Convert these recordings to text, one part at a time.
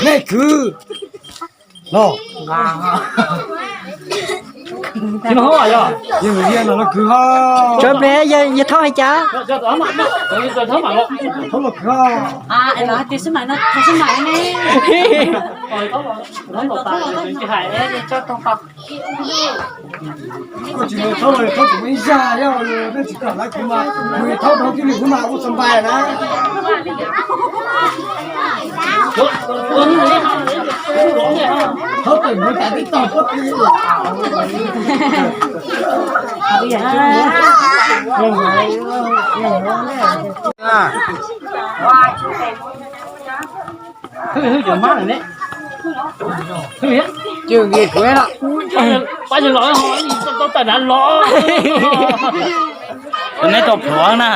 Nej kwv los. Kwv no, yog no kwv ho. Tso ple, yawg thaub hais cas? Thaub los kwv ho. Es los hais tias sib ntaus no, sib ntaus ne. Koj tsis mus thaub los thaub tsis muaj ib zaj, yog nej tsis kam lawv kuv mas, kuv thaub rau tib li kuv mas ua txog npai na. Thaub tawm mus tas tib tog pob tw. Hwj, hwj, cov mab lawm ne. Hwj, cwg nkiag kuv los. Pab yawg los ho, tau tawm nrad los. Neb tau plhuav na.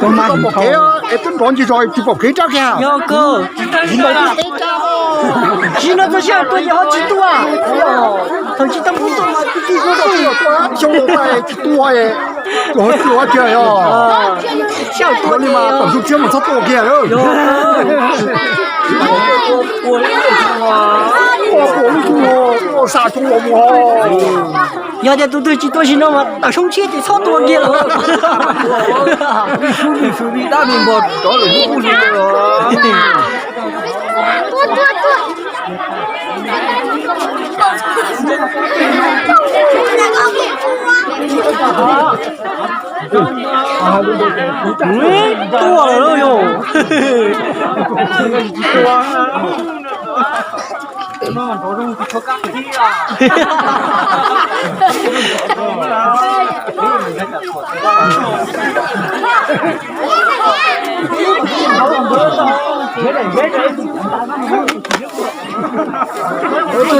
Tau pom kev es twb nrov ntsis zog tsis pom kev rab kiag. Yog kawg. Tsis no txog sij hawm tuaj ces ho tsis tuaj. Thaum tsis tau mus tuaj mas tib tug xyoo tsis tuaj, ho tsis ua tiag yog. Sij hawm tuaj li mas tom ntug tshiab mas txhob tuaj kiag lawm. Ua puas lub tug ua sa tso los mus ho. Yog tias tus twg tsis tuaj sim no mas tawm soob tshiab ces txhob tuaj kiag lawm. Lwm xws li dab li npog rov lwm lub ub li lawm. Tuaj lawm yog.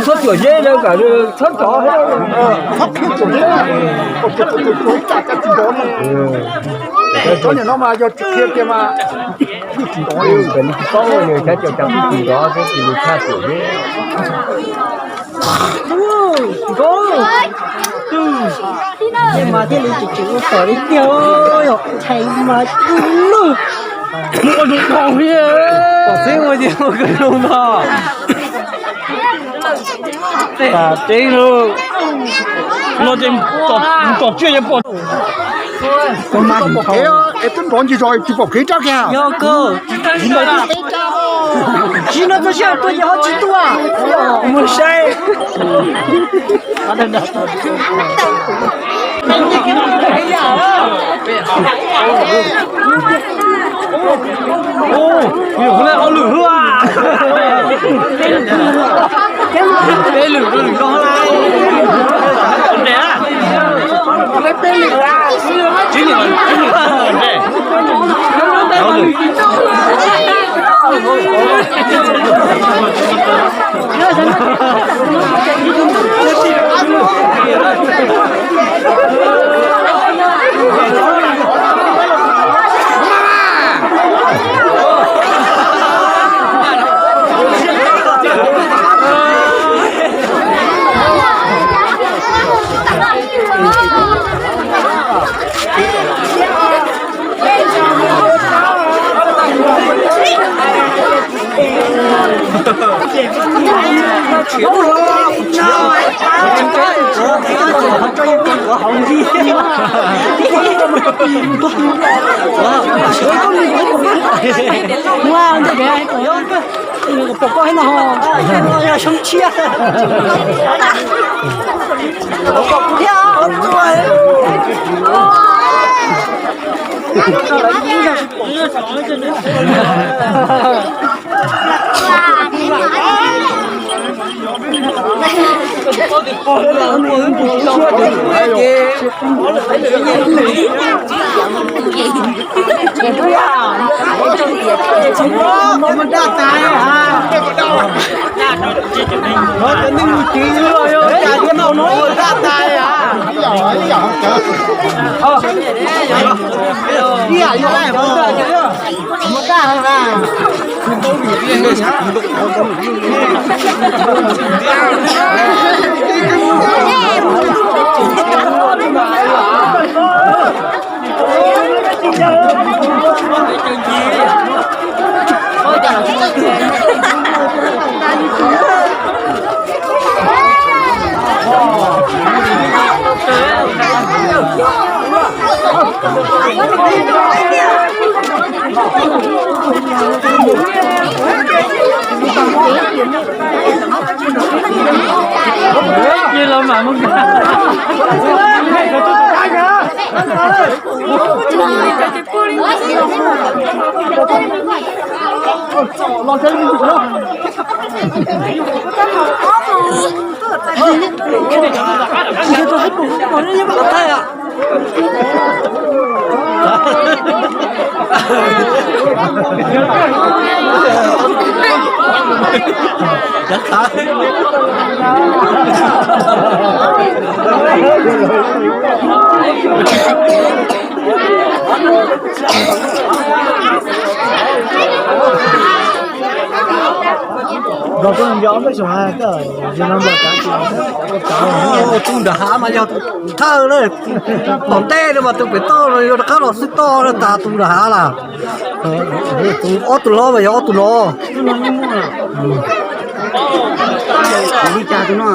Txhob cuam zeb, txhob rov, txhob qhib cuam zeb. Cov niam no mas yog tsis qhia tias mas tsis paub, yog tsis paub, yog xyov cas tsis nrov thiab, tus li tshaj cuam zeb. Mas thiaj li tseem tseem ua tom li tiag, yog ntshai mas lug. Mus ua zoo dhau li, pom txeeb ua ces ua zoo no. Teeb lawm, no ces tom tsiaj ces pom. Tau pom kev es twb nrov ntsis zog tsis pom kev rab kiag. Yog kawg. Tsis no txog sij hawm tuaj ces ho tsis tuaj. Mus saib. Ob lwm lub, peb lwm, lwm no lawm. Peb lwm, peb lwm, Pom koj no, yog soob tshiab. Pom koj thiab. Los koj nco peb xyoo hais koj, yog no nplog cav tsis ua cav. Tus nram hav mas yog thawj na, tom ntej no mas tus pem toj no yuav rov qab los xwb toj na, tas tus nram hav lawm. Tus ob tug loj mas yog ob tug no. Li cas tus no?